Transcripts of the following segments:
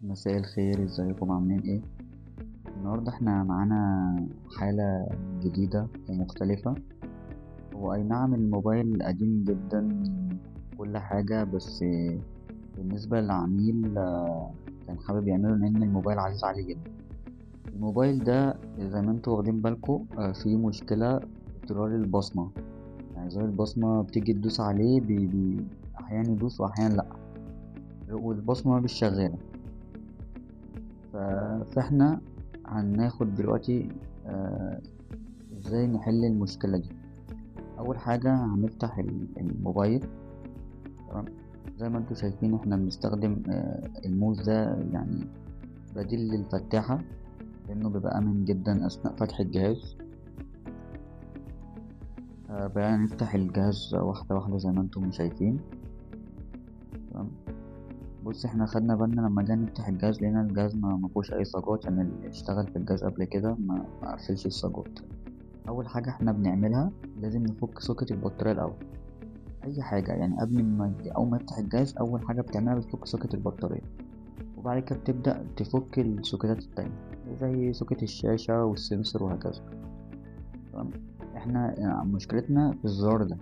مساء الخير، ازيكم؟ عاملين ايه؟ النهاردة احنا معانا حالة جديدة ومختلفة. هو اي نعم الموبايل قديم جدا كل حاجة، بس بالنسبة للعميل كان حابب يعمله لان الموبايل عزيز عليه جدا. الموبايل ده زي ما انتوا واخدين بالكم فيه مشكلة اضطرار البصمة، يعني زي البصمة بتيجي تدوس عليه بي احيانا يدوس واحيانا لا، والبصمة مش شغالة. فاحنا هناخد دلوقتي ازاي نحل المشكلة دي. اول حاجة هنفتح الموبايل، تمام؟ زي ما انتوا شايفين احنا بنستخدم الموز ده يعني بديل للفتاحة، لانه بيبقى امن جدا اثناء فتح الجهاز. بدأنا نفتح الجهاز واحدة واحدة زي ما انتم شايفين، تمام؟ بص احنا خدنا بالنا لما جينا نفتح الجهاز لقينا الجهاز ما فيهوش اي صاجات، يعني اللي اشتغل في الجهاز قبل كده ما قفلش الصاجات. اول حاجة احنا بنعملها لازم نفك socket البطارية الاول. اي حاجة يعني قبل ما اول ما يفتح الجهاز اول حاجة بتعملها بتفك socket البطارية، وبعد كده بتبدا تفك السوكتات التانية زي socket الشاشة وال sensor وهكذا، تمام؟ احنا مشكلتنا في الزرار ده،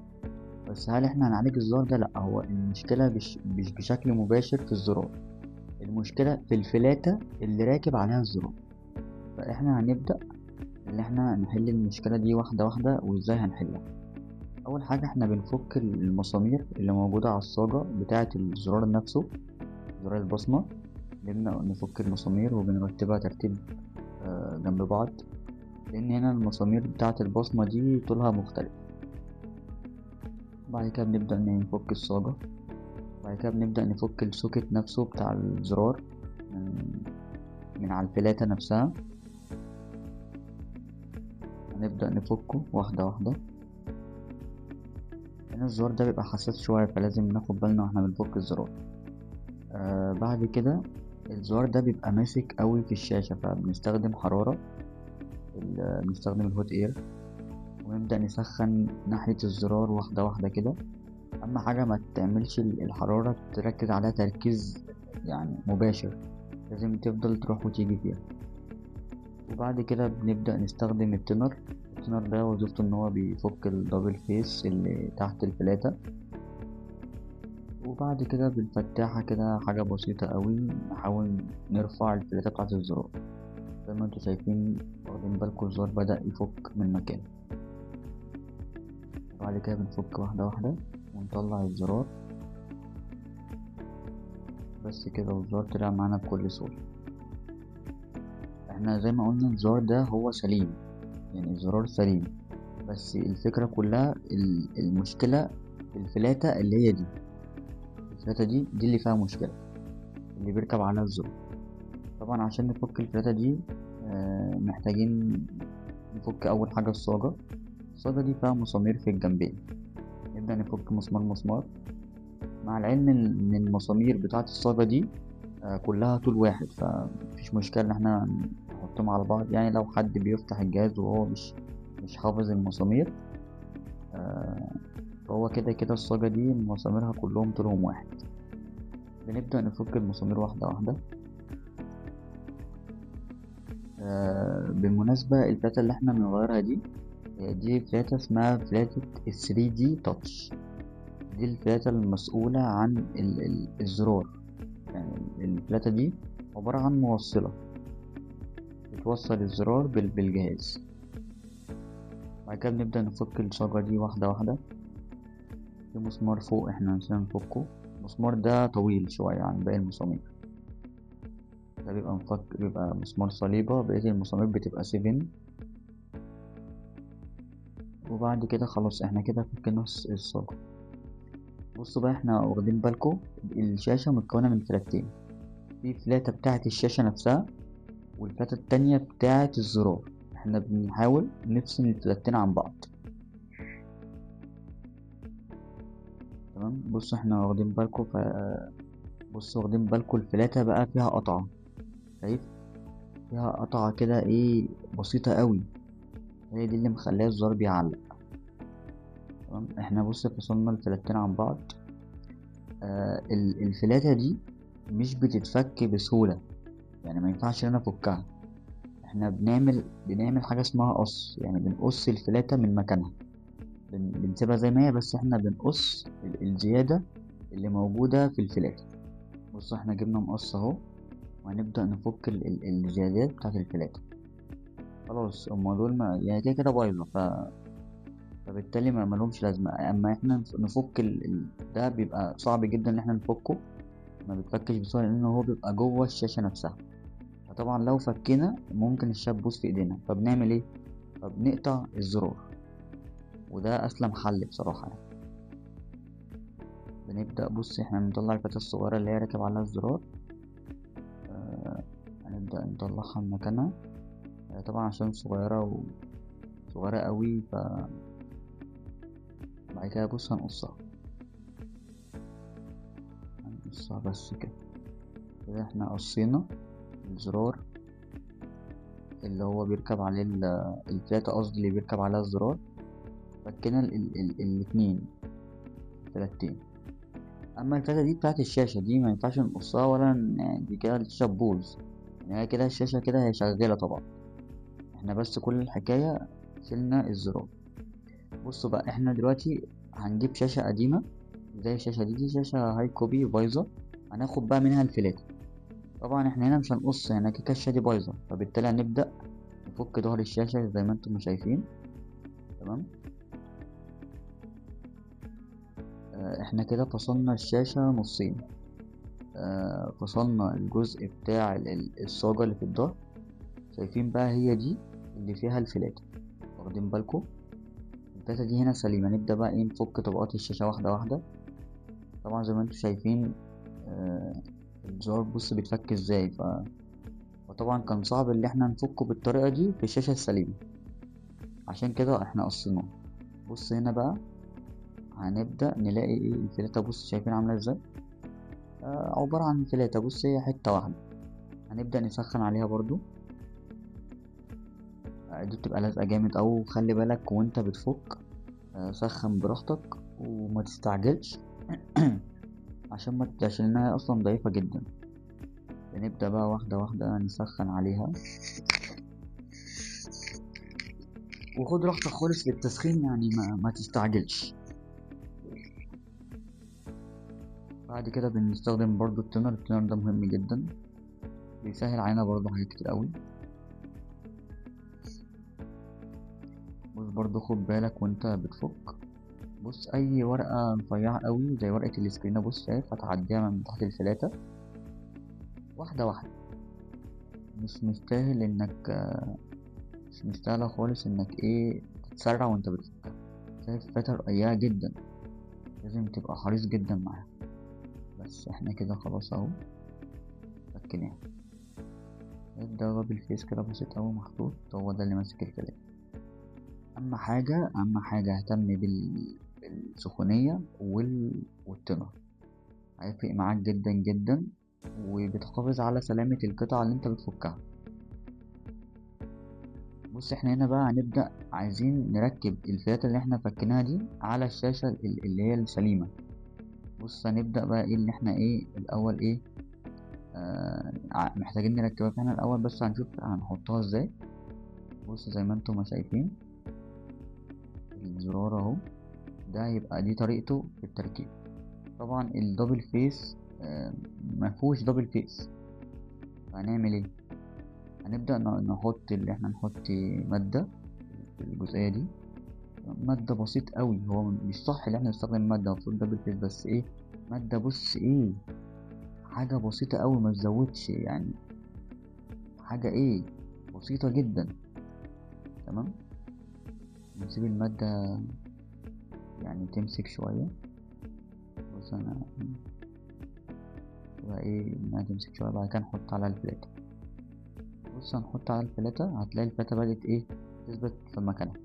بس هل احنا هنعالج الزرار ده؟ لا، هو المشكلة مش بشكل مباشر في الزرار، المشكلة في الفلاتة اللي راكب عليها الزرار. فاحنا هنبدأ ان احنا نحل المشكلة دي واحدة واحدة. وازاي هنحلها؟ اول حاجة احنا بنفك المسامير اللي موجودة على الصاجة بتاعة الزرار نفسه، زرار البصمة. بنبدأ نفك المسامير وبنرتبها ترتيب جنب بعض، لان هنا المسامير بتاعة البصمة دي طولها مختلف. بعد كده بنبدأ نفك الصاجة، بعد كده بنبدأ نفك ال socket نفسه بتاع الزرار من على الفلاتة نفسها. هنبدأ نفكه واحدة واحدة. هنا الزرار ده بيبقى حساس شوية، فلازم ناخد بالنا واحنا بنفك الزرار. بعد كده الزرار ده بيبقى ماسك قوي في الشاشة، فبنستخدم حرارة، بنستخدم ال hot air، ونبدأ نسخن ناحية الزرار واحدة واحدة كده. أهم حاجة ما تعملش الحرارة تركز عليها تركيز يعني مباشر، لازم تفضل تروح وتيجي فيها. وبعد كده بنبدأ نستخدم التنر. التنر ده وظيفته ان هو بيفك ال double face اللي تحت الفلاتة. وبعد كده بالفتاحة كده حاجة بسيطة قوي نحاول نرفع الفلاتة بتاعت الزرار. زي ما انتوا شايفين واخدين بالكم الزرار بدأ يفك من مكانه. بعد كده بنفك واحدة واحدة ونطلع الزرار، بس كده، والزرار طلع معانا بكل سهولة. احنا زي ما قلنا الزرار ده هو سليم، يعني الزرار سليم، بس الفكرة كلها المشكلة في الفلاتة اللي هي دي، الفلاتة دي اللي فيها مشكلة، اللي بيركب عليها الزرار. طبعا عشان نفك الفلاتة دي محتاجين نفك اول حاجة الصاجة. الصاجة دي فيها مسامير في الجنبين، نبدأ نفك مسمار مسمار، مع العلم ان المسامير بتاعة الصاجة دي كلها طول واحد، فمفيش مشكلة ان احنا نحطهم على بعض. يعني لو حد بيفتح الجهاز وهو مش حافظ المسامير، فهو كده كده الصاجة دي مساميرها كلهم طولهم واحد. بنبدأ نفك المسامير واحدة واحدة. بالمناسبة الفلاتة اللي احنا بنغيرها دي فلاتة اسمها فلاتة 3D Touch. دي الفلاتة المسؤولة عن الزرار، يعني الفلاتة دي عبارة عن موصلة بتوصل الزرار بالجهاز. بعد كده بنبدأ نفك الصاجة دي واحدة واحدة. في مسمار فوق احنا نسينا نفكه، المسمار ده طويل شوية عن باقي المسامير، ده بيبقى مفك، بيبقى مسمار صليبة، بقية المسامير بتبقى 7. وبعد كده خلاص احنا كده فكنا الصاجة. بصوا بقى احنا واخدين بالكم الشاشة متكونة من فلاتتين، في فلاتة بتاعة الشاشة نفسها والفلاتة التانية بتاعة الزرار. احنا بنحاول نفصل الفلاتتين عن بعض، تمام؟ بصوا احنا واخدين بالكم، بصوا واخدين بالكم الفلاتة بقى فيها قطعة، شايف فيها قطعة كده ايه بسيطة قوي، هي دي اللي مخليها الزرار بيعلق، تمام؟ احنا بص فصلنا الفلاتتين عن بعض. الفلاتة دي مش بتتفك بسهولة، يعني ما ينفعش ان انا افكها. احنا بنعمل حاجة اسمها قص، يعني بنقص الفلاتة من مكانها، بنسيبها زي ما هي، بس احنا بنقص الزيادة اللي موجودة في الفلاتة. بص احنا جبنا مقص اهو، وهنبدأ نفك الزيادات بتاعت الفلاتة. خلاص هما دول ما يعني كده كده بايظة، فبالتالي ما ملهمش لازمة. اما احنا نفك ده بيبقى صعب جدا ان احنا نفكه، ما بيتفكش بسهولة لان هو بيبقى جوه الشاشة نفسها. فطبعا لو فكينا ممكن الشاشة تبوظ في ايدينا، فبنعمل ايه؟ فبنقطع الزرار، وده اسلم حل بصراحة يعني. بنبدأ بص احنا بنطلع الفتحة الصغيرة اللي هي راكب عليها الزرار، هنبدأ نطلعها من مكانها. طبعا عشان صغيرة وصغيرة قوي، ف بعد كده بص هنقصها بس كده. كده احنا قصينا الزرار اللي هو بيركب عليه الفلاتة، قصدي اللي بيركب عليها الزرار. فكينا الاتنين الفلاتين. اما الفلاتة دي بتاعت الشاشة دي ما ينفعش نقصها ولا دي كده الشاشة تبوظ، يعني هي كده الشاشة كده هي شغالة طبعا. احنا بس كل الحكاية شلنا الزرار. بصوا بقى احنا دلوقتي هنجيب شاشة قديمة زي الشاشة دي، دي شاشة high copy بايظة، هناخد بقى منها الفلاتة. طبعا احنا هنا مش هنقص، هنا كده الشاشة دي بايظة، فبالتالي هنبدأ نفك ظهر الشاشة زي ما انتم شايفين. تمام، احنا كده فصلنا الشاشة نصين، فصلنا الجزء بتاع الصاجة اللي في الظهر. شايفين بقى هي دي اللي فيها الفلاتة، واخدين بالكم؟ الفلاتة دي هنا سليمة. نبدأ بقى ايه نفك طبقات الشاشة واحدة واحدة. طبعا زي ما انتم شايفين الزرار بص بيتفك ازاي، فطبعا كان صعب اللي احنا نفكه بالطريقة دي في الشاشة السليمة، عشان كده احنا قصيناه. بص هنا بقى هنبدأ نلاقي ايه الفلاتة، بص شايفين عاملة ازاي؟ عبارة عن فلاتة، بص هي حتة واحدة. هنبدأ نسخن عليها برضو، دي بتبقى لازقة جامد او خلي بالك وانت بتفك، سخن براحتك وما تستعجلش عشان ما عشان انها اصلا ضعيفة جدا. بنبدأ بقى واحدة واحدة نسخن عليها، وخد راحتك خالص في التسخين، يعني ما تستعجلش. بعد كده بنستخدم برضو التونر، التونر ده مهم جدا، بيسهل علينا برضو حاجات كتير قوي. بص برضو خد بالك وانت بتفك، بص اي ورقة رفيعة قوي زي ورقة السكرينة، بص شايف هتعديها من تحت الفلاتة واحدة واحدة. مش مستاهل انك، مش مستاهلة خالص انك ايه تتسرع وانت بتفكها. شايف فلاتة رقيقة جدا، لازم تبقى حريص جدا معاها. بس احنا كده خلاص اهو فكناها. ده double face كده بسيط اوي محطوط، هو ده اللي ماسك الفلاتة. اهم حاجة اهم حاجة اهتم بالسخونية والتنر، هيفرق معاك جدا جدا، وبتحافظ على سلامة القطعة اللي انت بتفكها. بص احنا هنا بقى هنبدأ عايزين نركب الفلاتة اللي احنا فكناها دي على الشاشة اللي هي السليمة. بص هنبدأ بقى ايه اللي احنا ايه الاول ايه محتاجين نركبها احنا الاول، بس هنشوف هنحطها ازاي. بص زي ما انتم ما شايفين الزرار اهو، ده يبقى دي طريقته في التركيب. طبعا ال double face مفهوش double face، هنعمل ايه؟ هنبدأ نحط اللي احنا نحط مادة في الجزئية دي، مادة بسيط قوي. هو مش صح اللي احنا نستخدم مادة، المفروض double face، بس ايه مادة بص ايه حاجة بسيطة قوي، ما تزودش يعني حاجة ايه بسيطة جدا. تمام، نسيب المادة يعني تمسك شوية. بص انا تبقى ايه انها تمسك شوية، بعد كده نحط على الفلاتة. بص هنحط على الفلاتة، هتلاقي الفلاتة بدأت ايه تثبت في مكانها.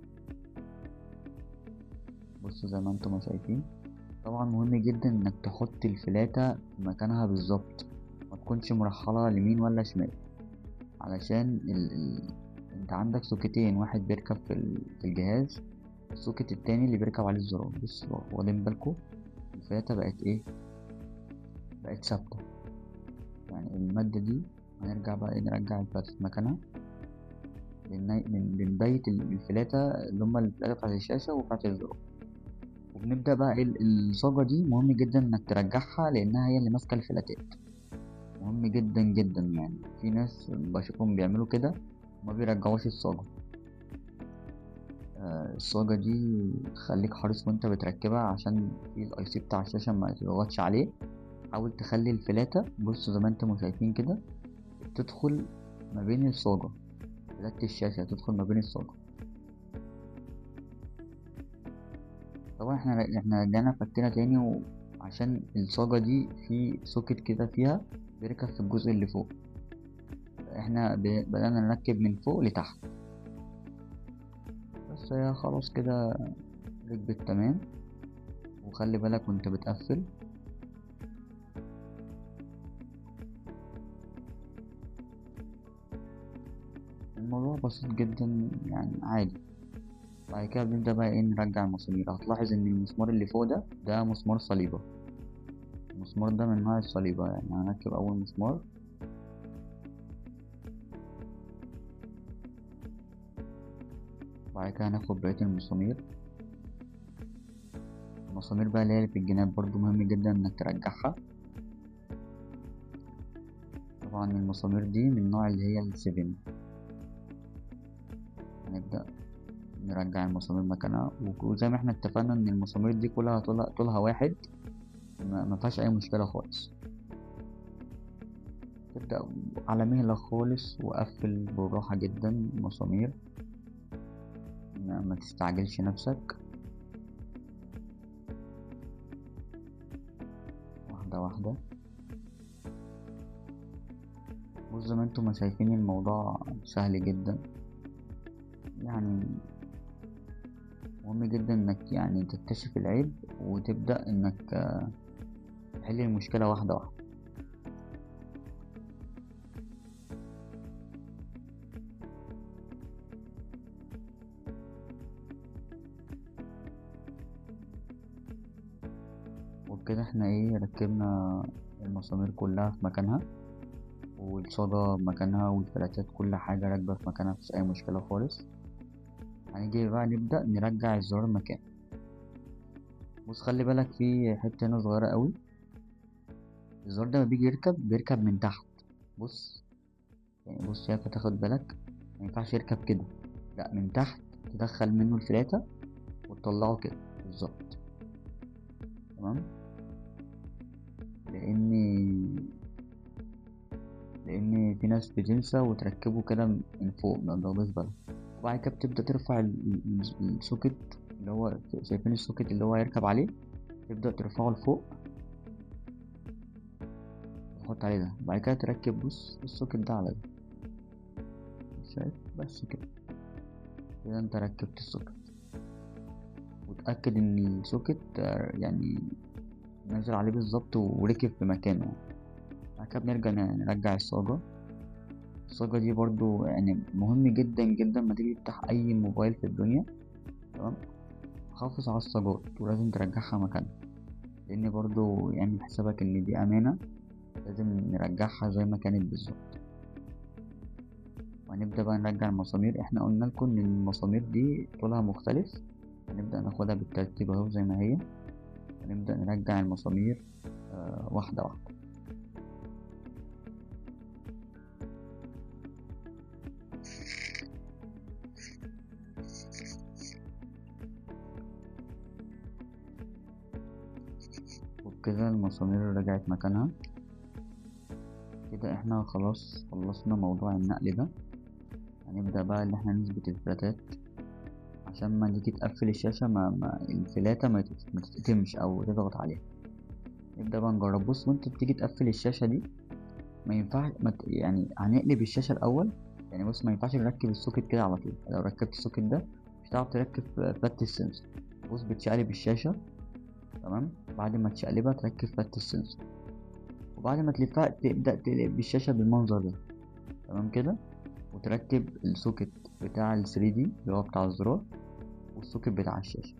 بص زي ما انتم شايفين. طبعا مهم جدا انك تحط الفلاتة في مكانها بالظبط، ما تكونش مرحلة لمين ولا شمال، علشان انت عندك سوكتين، واحد بيركب في الجهاز، ال socket التاني اللي بيركب عليه الزرار. بص واخدين بالكم الفلاتة بقت ايه، بقت ثابتة. المادة دي هنرجع بقى ايه، نرجع الفلاتة مكانها. بنبيت الفلاتة اللي هما الفلاتة بتاعت الشاشة وبتاعت الزرار. وبنبدأ بقى ايه، الصاجة دي مهم جدا انك ترجعها لانها هي اللي ماسكة الفلاتات، مهم جدا جدا. يعني في ناس بشوفهم بيعملوا كده وما بيرجعوش الصاجة. الصاجة دي خليك حريص وانت بتركبها عشان في ال IC بتاع الشاشة ما تضغطش عليه. حاول تخلي الفلاتة، بصوا زي ما انتم شايفين كده، تدخل ما بين الصاجة، فلاتة الشاشة تدخل ما بين الصاجة. طبعا احنا رجعنا فكنا تاني، وعشان الصاجة دي في socket كده فيها بيركب في الجزء اللي فوق، احنا بدأنا نركب من فوق لتحت. بس هي خلاص كده ركبت تمام. وخلي بالك وانت بتقفل. الموضوع بسيط جدا يعني عادي. بعد كده بنبدأ بقى ايه، نرجع المسامير. هتلاحظ ان المسمار اللي فوق ده مسمار صليبة، المسمار ده من نوع الصليبة. يعني هنركب اول مسمار، بعد كده هناخد بقية المسامير. المسامير بقى اللي هي في الجناب برضو مهم جدا انك ترجعها. طبعا المسامير دي من نوع اللي هي السفن. هنبدأ نرجع المسامير مكانها، وزي ما احنا اتفقنا ان المسامير دي كلها طولها واحد، ما فيهاش اي مشكلة خالص. تبدأ على مهلك خالص وقفل بالراحة جدا المسامير، ما تستعجلش نفسك، واحدة واحدة. بص زي ما انتم ما شايفين الموضوع سهل جدا. يعني مهم جدا انك يعني تكتشف العيب وتبدأ انك تحل المشكلة واحدة واحدة. وبكده احنا ايه، ركبنا المسامير كلها في مكانها، والصاجة مكانها، والفلاتات كل حاجة راكبة في مكانها، مفيش أي مشكلة خالص. هنيجي بقى نبدأ نرجع الزرار مكانه. بص خلي بالك في حتة هنا صغيرة قوي، الزرار ده لما بيجي يركب بيركب من تحت. بص يعني، بص يا فتاخد بالك، ما ينفعش يركب كده، لا من تحت تدخل منه الفلاتة وتطلعه كده بالظبط، تمام. لان في ناس بتنسى وتركبه كده من فوق، ما بياخدوش بالهم. وبعد كده بتبدأ ترفع ال socket اللي هو شايفين ال socket اللي هو هيركب عليه، تبدأ ترفعه لفوق وتحط عليه ده. بعد كده تركب بص ال socket ده على ده، شايف؟ بس كده كده انت ركبت ال socket. وتأكد ان ال socket يعني نزل عليه بالظبط وركب في مكانه. بعد كده بنرجع نرجع الصاجة. الصاجة دي برضو يعني مهم جدا جدا ما تيجي تفتح اي موبايل في الدنيا، تمام، حافظ على الصاجات ولازم ترجعها مكانها، لان برضو يعني حسابك ان دي امانة، لازم نرجعها زي ما كانت بالظبط. وهنبدأ بقى نرجع المسامير. احنا قلنا لكم ان المسامير دي طولها مختلف، هنبدأ ناخدها بالترتيب اهو زي ما هي. هنبدأ نرجع المسامير واحدة واحدة. وبكده المسامير رجعت مكانها. كده احنا خلاص خلصنا موضوع النقل ده. هنبدأ بقى ان احنا نثبت الفلاتات عشان ما تيجي تقفل الشاشة ما الفلاتة ما تتقتمش او تضغط عليها. نبدأ بقى نجرب. بص وانت بتيجي تقفل الشاشة دي ما ينفعش يعني هنقلب الشاشة الاول. يعني بص ما ينفعش نركب ال socket كده على طول، لو ركبت ال socket ده مش هتعرف تركب فلاتة ال sensor. بص بتشقلب الشاشة، تمام، بعد ما تشقلبها تركب فلاتة ال sensor، وبعد ما تلفها تبدأ تقلب الشاشة بالمنظر ده، تمام كده، وتركب ال socket بتاع ال 3D اللي هو بتاع الزرار وال socket بتاع الشاشة.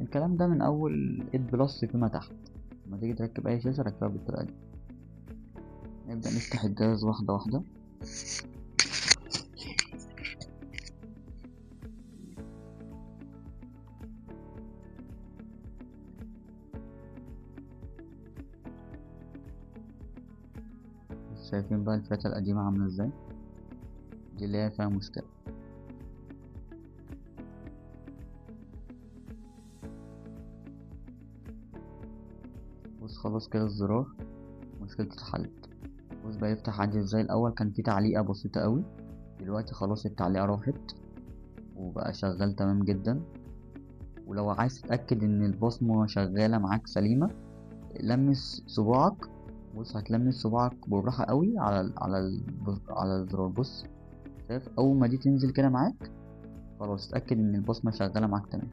الكلام ده من أول 8 Plus فيما تحت، لما تيجي تركب أي شاشة ركبها بالطريقة دي. نبدأ نفتح الجهاز واحدة واحدة. شايفين بقى الفلاتة القديمة عاملة ازاي؟ دي اللي هي فيها مشكلة. بص خلاص كده الزرار مشكلته اتحلت. بص بقى يفتح عادي ازاي. الاول كان في تعليقة بسيطة قوي، دلوقتي خلاص التعليقة راحت وبقى شغال تمام جدا. ولو عايز تتأكد ان البصمة شغالة معاك سليمة، لمس صباعك. بص هتلمس صباعك بالراحة قوي على على الزرار. بص شايف اول ما دي تنزل كده معاك خلاص اتأكد ان البصمة شغالة معاك تمام.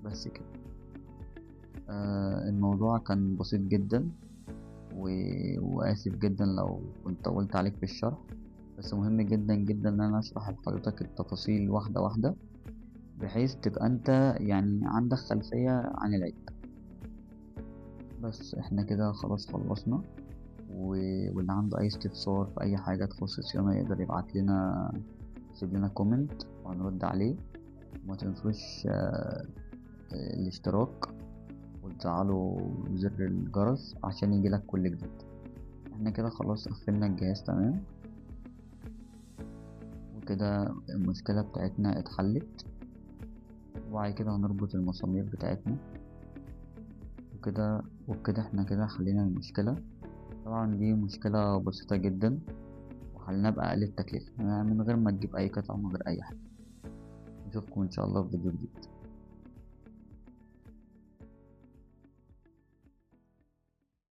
بس كده. الموضوع كان بسيط جدا، وآسف جدا لو كنت طولت عليك في الشرح، بس مهم جدا جدا ان انا اشرح لحضرتك التفاصيل واحدة واحدة بحيث تبقى انت يعني عندك خلفية عن العيب. بس احنا كده خلاص خلصنا، واللي عنده اي استفسار في اي حاجة تخص الصيانة يقدر يبعت لنا، يسيب لنا comment وهنرد عليه. وما تنسوش الاشتراك وتفعلوا زر الجرس عشان يجيلك كل جديد. احنا كده خلاص قفلنا الجهاز تمام، وكده المشكلة بتاعتنا اتحلت. وبعد كده هنربط المسامير بتاعتنا وكده، وبكده احنا كده حلينا المشكلة. طبعا دي مشكلة بسيطة جدا وحلناها بأقل التكلفة، من غير ما تجيب أي قطعة ومن غير أي حاجة. نشوفكم إن شاء الله في فيديو جديد.